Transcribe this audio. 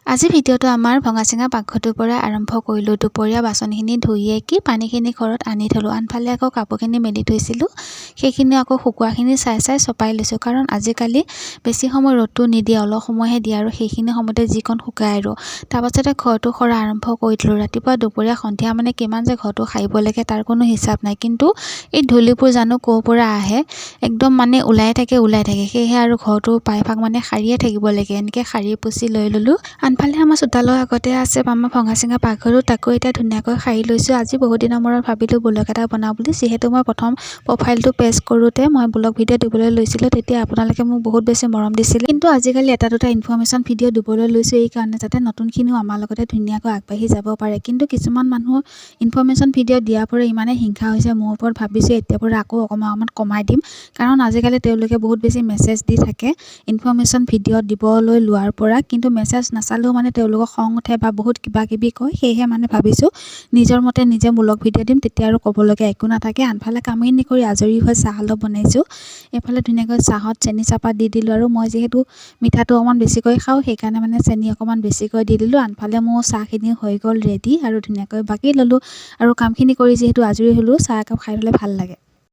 আজি ভিডিঅ'টো আমাৰ ভঙা চিঙা পাকঘৰটোৰ পৰা আৰম্ভ কৰিলোঁ। দুপৰীয়া বাচনখিনি ধুইয়ে কি পানীখিনি ঘৰত আনি থ'লোঁ। আনফালে আকৌ কাপোৰখিনি মেলি থৈছিলোঁ, সেইখিনি আকৌ শুকোৱাখিনি চাই চাই চপাই লৈছোঁ। কাৰণ আজিকালি বেছি সময় ৰ'দটো নিদিয়ে, অলপ সময়হে দিয়ে আৰু সেইখিনি সময়তে যিকণ শুকায় আৰু। তাৰপাছতে ঘৰটো সৰা আৰম্ভ কৰি দিলোঁ। ৰাতিপুৱা, দুপৰীয়া, সন্ধিয়া মানে কিমান যে ঘৰটো সাৰিব লাগে তাৰ কোনো হিচাপ নাই। কিন্তু এই ধূলিবোৰ জানো ক'ৰ পৰা আহে, একদম মানে ওলাই থাকে ওলাই থাকে। সেয়েহে আৰু ঘৰটো প্ৰায়ভাগ মানে সাৰিয়ে থাকিব লাগে। এনেকৈ সাৰি পুচি লৈ ল'লোঁ। আনফালে আমাৰ চোতালৰ আগতে আছে আমাৰ ভঙা চিঙা পাকঘৰটো, তাকো এতিয়া ধুনীয়াকৈ সাৰি লৈছোঁ। আজি বহুত দিনৰ মূৰত ভাবিলোঁ ব্লগ এটা বনাওঁ বুলি। যিহেতু মই প্ৰথম প্ৰফাইলটো পেজ কৰোঁতে মই ব্লগ ভিডিঅ' দিবলৈ লৈছিলোঁ, তেতিয়া আপোনালোকে মোক বহুত বেছি মৰম দিছিলে। কিন্তু আজিকালি এটা দুটা ইনফৰ্মেশ্যন ভিডিঅ' দিবলৈ লৈছোঁ এইকাৰণে, যাতে নতুনখিনিও আমাৰ লগতে ধুনীয়াকৈ আগবাঢ়ি যাব পাৰে। কিন্তু কিছুমান মানুহ ইনফৰ্মেশ্যন ভিডিঅ' দিয়াৰ পৰা ইমানেই হিংসা হৈছে মোৰ ওপৰত, ভাবিছোঁ এতিয়াৰ পৰা আকৌ অকণমান অকণমান কমাই দিম। কাৰণ আজিকালি তেওঁলোকে বহুত বেছি মেছেজ দি থাকে ইনফৰ্মেশ্যন ভিডিঅ' দিবলৈ লোৱাৰ পৰা। কিন্তু মেছেজ নাচালেও মানে তেওঁলোকৰ খং উঠে বা বহুত কিবা কিবি কয়। সেয়েহে মানে ভাবিছোঁ নিজৰ মতে নিজে ব্লগ ভিডিঅ' দিম, তেতিয়া আৰু ক'বলগীয়া একো নাথাকে। আনফালে কামখিনি কৰি আজৰি হৈ চাহ অলপ বনাইছোঁ। এইফালে ধুনীয়াকৈ চাহত চেনি চাহপাত দি দিলোঁ আৰু মই যিহেতু মিঠাটো অকণমান বেছিকৈ খাওঁ, সেইকাৰণে মানে চেনি অকণমান বেছিকৈ দি দিলোঁ। আনফালে মোৰ চাহখিনি হৈ গ'ল ৰেডি আৰু ধুনীয়াকৈ বাকি ল'লোঁ। আৰু কামখিনি কৰি যিহেতু আজৰি হ'লোঁ, চাহ একাপ খাই ল'লে ভাল লাগে।